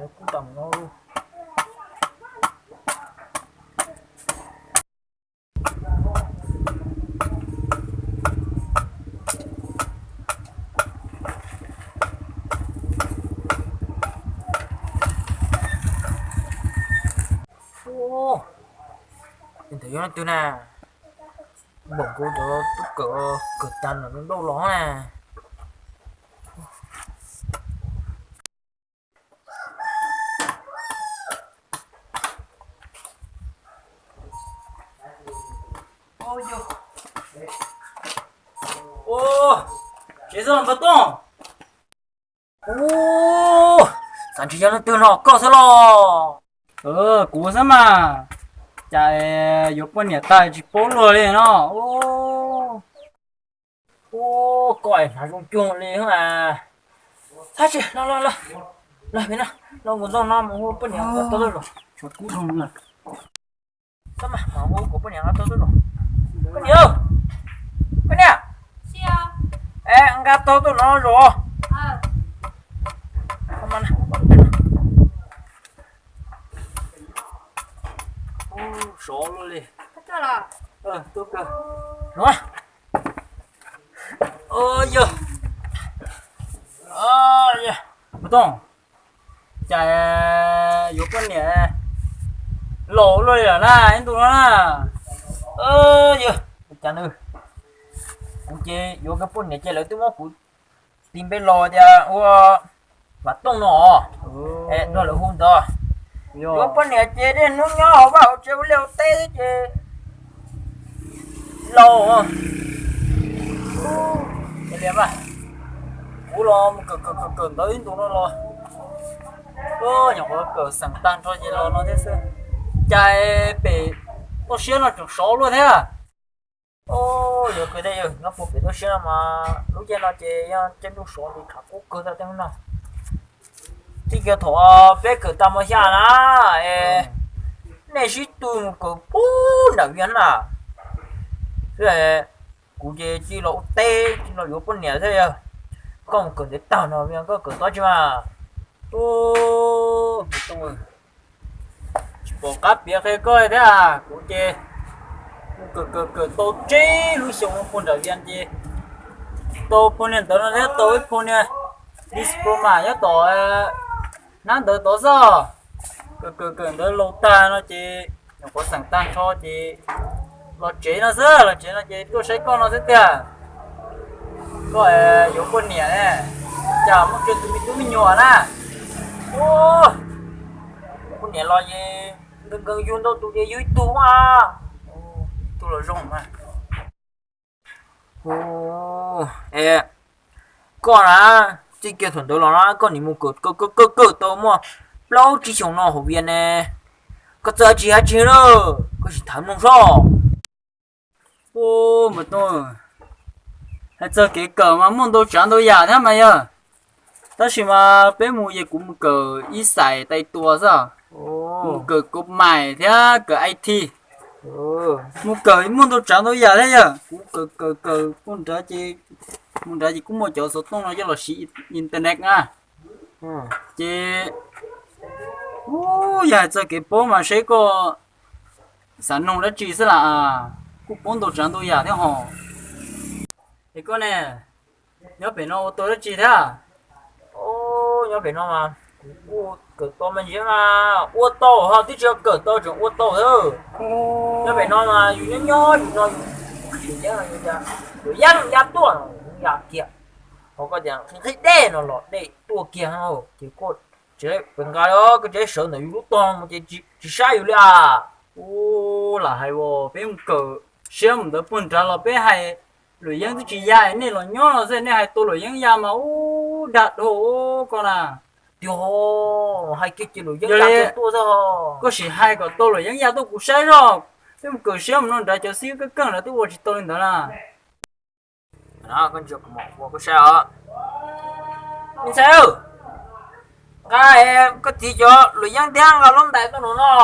Kuv tam no. Ntawd yog leej twg na? Npaum nkaus cov tub kawm, kawm tag los ntau los na. Tsev xwb Npawg Tooj. Ub, xav ntshe yog leej twg no, koj xwb los? Kuv xwb mas. Cas yuav poj niam tag tsis paub luag li no. Ub, koj hnav zoo cuag li mas. Tab sis los los los, los pem no, los nkaum ntxoog no mus hu poj niam nqa tau tuaj los. Txhob mas, hu kuv poj niam nqa tau tuaj los. Poj niam, poj niam, nqa tau tuaj no los. Sov luaj li. Yog, Npawg Tooj, cas yuav poj niam laus luaj li lawm na, ib ntus no na. Yog, cas nws, kuv ces yuav poj niam ces lawv twb muab kuv tis npe los tias ua Vam Tooj no, es nrog lawv hu ntawd. Yuav poj niam ces niaj hnub nyob hauv vaj hauv tsev ua liaj ua teb ces laus. Kuv los mus kawm kawm kawm ntawv ib ntus no los, nyuam qhuav kawm xeem tag nrho ces los no thiab xwb. Cas pem toj siab no tseem sov luaj thiab. Yuav kawg thiab yawg, nyob puag pem toj siab no mas lub caij no ces yog caij ntuj sov li, tshav kub kawg tau tej no. Txij kiag thaum peb kawm tag mos xya na, es nej sib tw mus kawm puag nram Vias na. Xwb, kuv ces cia los ua teb, cia los yuav poj niam thiab yawg. Koj mus kawm ntev tag no Vias koj kawm tau tsi mas? Tsis pom qab piav qhia koj thiab, kuv ces mus kawm kawm kawm tau tsib lub xyoos puag nram Vias ces tau phau niag ntawv no thiab tau ib phau niag diploma nyob tom hnab ntawv tod xwb. Kawm kawm kawm ntawv laus tag no ces nyuam qhuav xeem tag nrho ces los tsev no xwb, los tsev no ces tuaj saib koj no xwb tiag. Koj yuav poj niam ne, cas muaj tsawg tus me tub me nyuam na? Poj niam los es nkees nkees yug ntau tus ces yug ib tug mas, ib tug los zoo mas. Es koj na, txij kiag thaum ntawd los na koj nim mus kawm kawm kawm kawm tau muaj plaub tsib xyoos no hauv Vias ne, koj txawj dab tsi dab tsi lawm koj sim tham mloog sob. Ub, Npawg Tooj, hais txog kev kawm mas muaj ntau tsav ntau yam thiab mas yog. Tab sis mas peb mus ces kuv mus kawm ib xais tais tua xwb, mus kawm kov mais thiab kawm I T. Mus kawm muaj ntau tsav ntau yam thiab yog. Kuv kawm kawm kawm mus nrad ces, mus nrad ces kuj muaj cov xov tooj no coj los siv internet na. Ces, ub, yog hais txog kev paub mas seb koj xav noog dab tsi xwb las, kuj paub ntau tsav ntau yam thiab hos. Es koj ne, nyob pem no ua tau dab tsi thiab? Nyob pem no mas kuv kuj kawm tau me ntsis mas ua tau ho twb tsis yog kawm tau tseem ua tau thiab. Nyob pem no mas yus nyob nyob yus no yus, yus yeeb ya tuaj, ya kiag. Ho koj tias nqhis dej no los dej tuaj kiag ces koj tsev pem nqa koj tsev sawv ntawm yus lub tog mus ces tsis saib yus li as. Ub, lam hais uas peb mus kawm siab mus ntawd puag nrad los peb hais luam yeeb twb tsis ya, nej los nyob no xwb nej hais tau luam yeeb ya mas ub dag dhau koj na. Tiag, hais kiag ces luam yeeb ya tuaj xwb. Koj sim hais kom tau luam yeeb ya tuaj kuv saib zoj. Peb mus kawm siab mus no nrad cov xib keej keej lawv twb ua tsis tau li ntawd na. Koj saib os. Me ntxhais, nqa koj txiv cov luam yeeb thiab nqa lub ntais tuaj no no.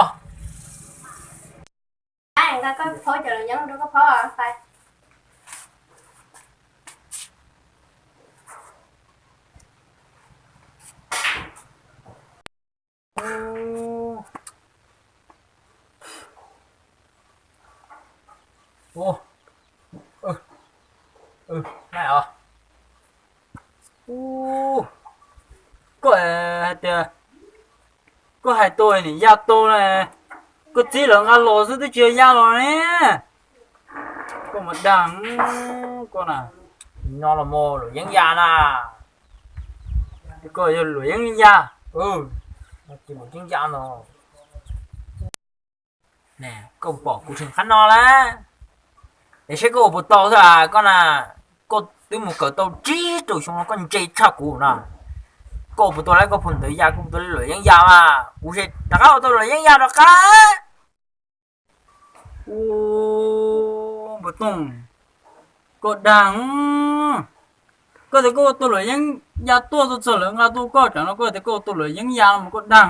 Ua, ua, ua, koj hais tias, koj hais tau niam ya tau na, koj txib lawv nqa los xwb twb tsis yog ya los ne. Koj mas dag koj na. No los mus luam yeeb ya na. Koj yog luam yeeb ya. Luam yeeb ya no. Koj pom kuv tseem qab no lawm, es saib koj ua puas tau xwb koj na. Koj twb mus kawm tau tsib rau xyoo no koj ntse tshaj kuv na. Koj ua puas tau lawm, koj phu ntawd ya, koj puas tau luam yeeb ya mas kuv rov qab ua tau luam yeeb ya rov qab. Ub, npawg Tooj, koj dag. Koj tias koj ua tau luam yeeb ya tuaj, tuaj txog lawv nqa tuaj koj tsam no koj tias koj ua tau luam yeeb ya no mas koj dag.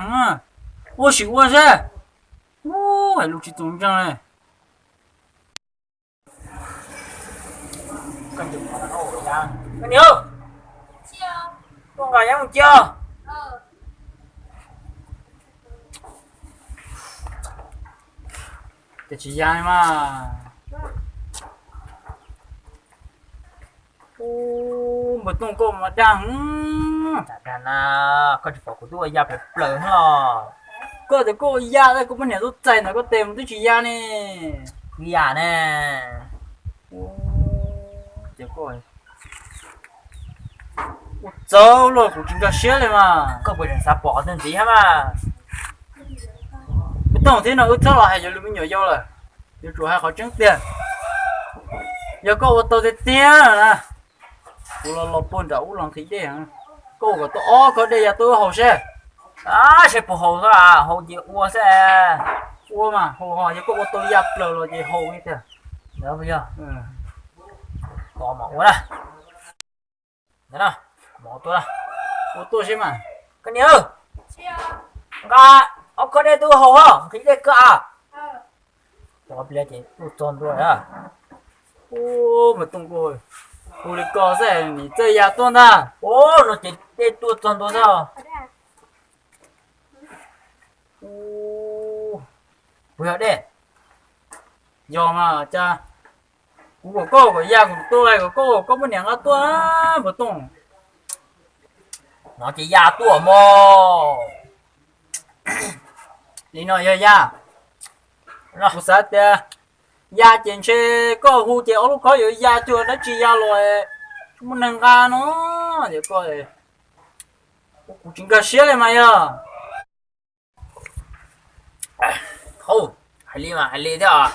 Ua sim ua seb. Ub, hais lus tsis txaus ntseeg li. Koj niam, tuaj nqa yeeb mus cia. Ces tsis ya li mas. Ub, npawg Tooj, koj mas dag. Dag na, koj tsis pom kuv twb ua ya plaws plaws no. Koj tias koj ua ya, koj poj niam tuaj txais ntawm koj tes mas twb tsis ya ne. Ua ya ne. Ces koj ua txawv los kuv tsis nkag siab li mas. Koj puas tseem xav pom qhov twg ntxiv thiab mas? Npawg Tooj, thiab no wb txhob los hais yog lus me nyuam yaus lawm, yuav tsum hais qhov tseeb tiag. Yog koj ua tau tiag tiag na, kuv los los puag nram ub los nqhis dej, koj ua kom tau ob khob dej ya tuaj wb haus seb. Seb puas haus xwb, haus ces ua xwb. Ua mas haus, ho yog koj ua tau ya plaws los ces haus li tiag. Yog, ua na, ua tuaj, ua tuaj seb mas. Koj niam, nqa ob khob dej tuaj haus ho, nqhis dej kawg a. Ua pliag ces tuaj txog ntua. Ub, npawg Tooj, hu li ko xwb nim txawj ya tuaj ntag. Ub, no ces dej tuaj txog ntua xwb. Ub, puas yog dej? Yog mas cas kuv kom koj kom ya kuv tuaj, kom koj kom koj poj niam nqa tuaj, npawg Tooj. No ces ya tuaj mog. Li no yog ya. Kuv xav tias ya ces ntshe koj hu ces ob lub khob yuav ya cuag dab tsi ya los tsis muaj neeg nqa no. Ces koj, kuv tsis nkag siab li mas yog. Hauv, hais li mas hais li thiab.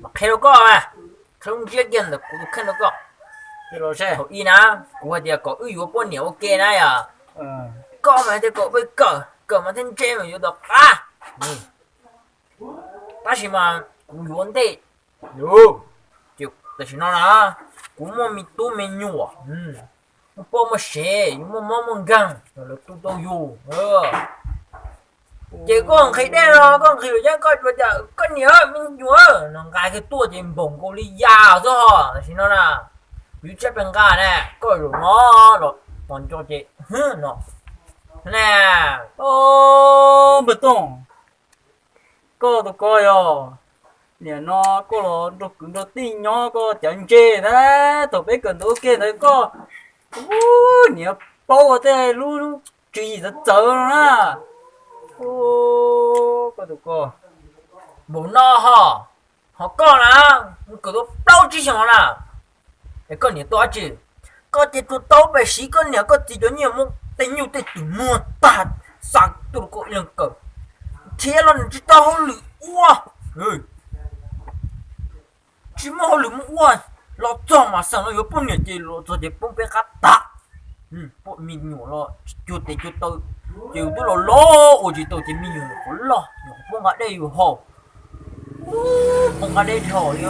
Mas qhia rau koj mas, qhia lub ntsiab kiag ntawm kuv tus kheej rau koj. Thaum ub na, kuv hais tias kom wb yuav poj niam ua ke na yom. Koj mas hais tias kom peb kawm, kawm mas thiaj ntse mas yuav tau qab. Tab sis mas kuv yuav ntej. Ces tam sim no na, kuv muaj me tub me nyuam, muaj poj muaj sev, yus muaj mob muaj nkeeg, lawv tu tau yus. Ces koj nqhis dej no, koj nqhis luam yeeb, koj tsuas tias koj niam me nyuam no nqa kiag tuaj ces npaum nkaus li ya xwb ho. Tam sim no na, kuv tsam pes nqa ne, koj zaum no los tos nco ces no na. Npawg Tooj, koj tus ko yog, nim no koj los nrog kwv nrog tij nyob koj cav ntse na, thaum peb kawm ntawv ua ke ntawd koj, niam paub ua tej lub tswv yim txawv txawv no na. Koj tus ko, npaum no ho, ho koj na, kawm tau plaub tsib xyoos na, es koj niam tuaj dab tsi? Koj ces tsuas tau pem siv koj niam koj txiv cov nyiaj muab tej nyuj tej twm muag tag, xa tuaj rau koj ib leeg kawm, nrhiav los nws tsis tau hauj lwm ua, tsis muaj hauj lwm muaj ua, los txog mas xeem no yuav poj niam ces los txog ces poob peb qab tag. Poj me nyuam los tsis cuag tes cuag taw, ces yus twb los los ua tsis tau ces me nyuam nyuam qhuav loj nyuam qhuav poob nqa dej yus haus, poob nqa dej tsis haus li.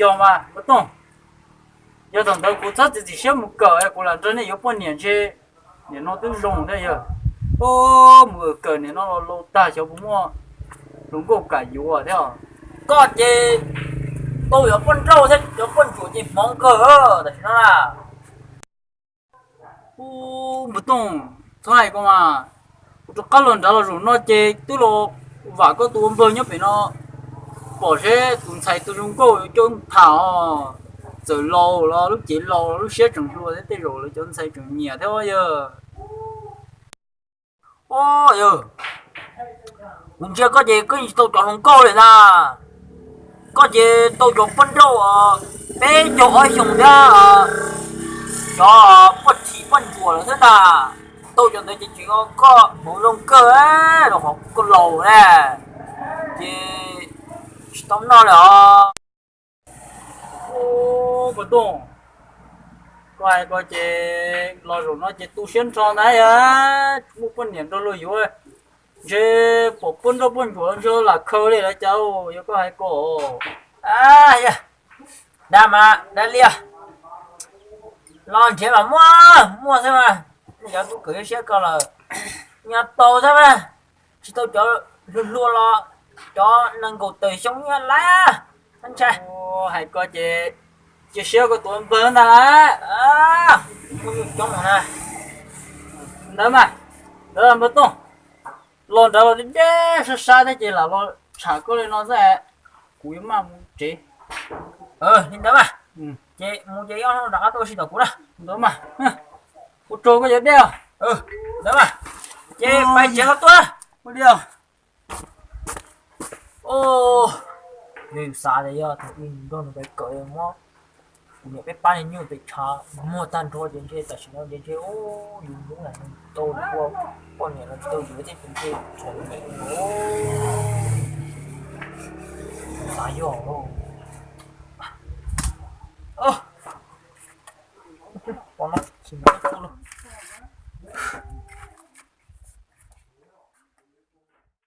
Yog mas Npawg Tooj, yog thaum ntawd kuv txhob txiav txim siab mus kawm es kuv lam nrog nej yuav poj niam ntshe nim no twb zoo thiab yog. Mus kawm nim no los laus tag xyov puas muaj hluas nkauj kam yuav thiab. Koj ces tau yuav poj nrauj thiab yuav poj ntsuam ces hmoov kawg tam sim no na. Ub, Npawg Tooj, txhob hais ko mas, kuv rov qab los nrad los zaum no ces twb los vam koj tus ua npawg nyob pem no, Pom seb tus ntxhais tus zoo nkauj yuav coj tham os. Txawm laus los lub cev laus los lub siab tseem hluas thiab, tej zaum lawv cov ntxhais tseem nyiam thiab yog. Yog, kuv ntsia koj ces koj yeej tsis tau cov hluas nkauj li na. Koj ces tau cov poj nrauj peb caug ob xyoos thiab, cov poj thim poj ntsuam lawm xwb ntag. Tau cov ntawd ces tseem yog koj hmoov zoo kawg los qhov koj laus na, ces tsis tau noj li os. Ub, Npawg Tooj, koj hais ko ces los zaum no ces tu siab nrho ntag, tsis muaj poj niam nrog luag yuav, ntshe pom poj nrauj poj ntsuam ntshe lam khaws li lawv cas, yog koj hais ko. Yog, dag mas dag liaj, los nrhiav mas muaj muaj xwb mas. Nej cov tub kawm siab ko lawm, nyias tau xwb mas, tsis tau cov hluas hluas los cov nees nkaum tawm xyoo nyiaj lawm. Ntshai. Hais ko ces cia siab koj tus npawg ntag lauj. Kuj coob na. Ntawd mas, ntawd Npawg Tooj, los nrad los deb deb sab sab thiab ces lam los tsham koj li no xwb, kuv yuav maj mus tsev. Li ntawd mas, ces mus ces ib ob hnub rov qab tuaj sib tom kuv na. Ntawd mas, ua tsaug koj cov dej. Ntawd mas, ces pais tsev los tuaj. Ua li. Yus xav tias yog tus ib nrog nws pais kawm muab kuv niam peb pab niag nyuj pem tshav muag tag nrho ces ntshe tam sim no ces ntshe yus hnub na nws tau ua poj niam los tsis tau yuav thiab ces ntshe txom nyem. Xav yog lauj. Pom no tsis muaj ib tug lauj.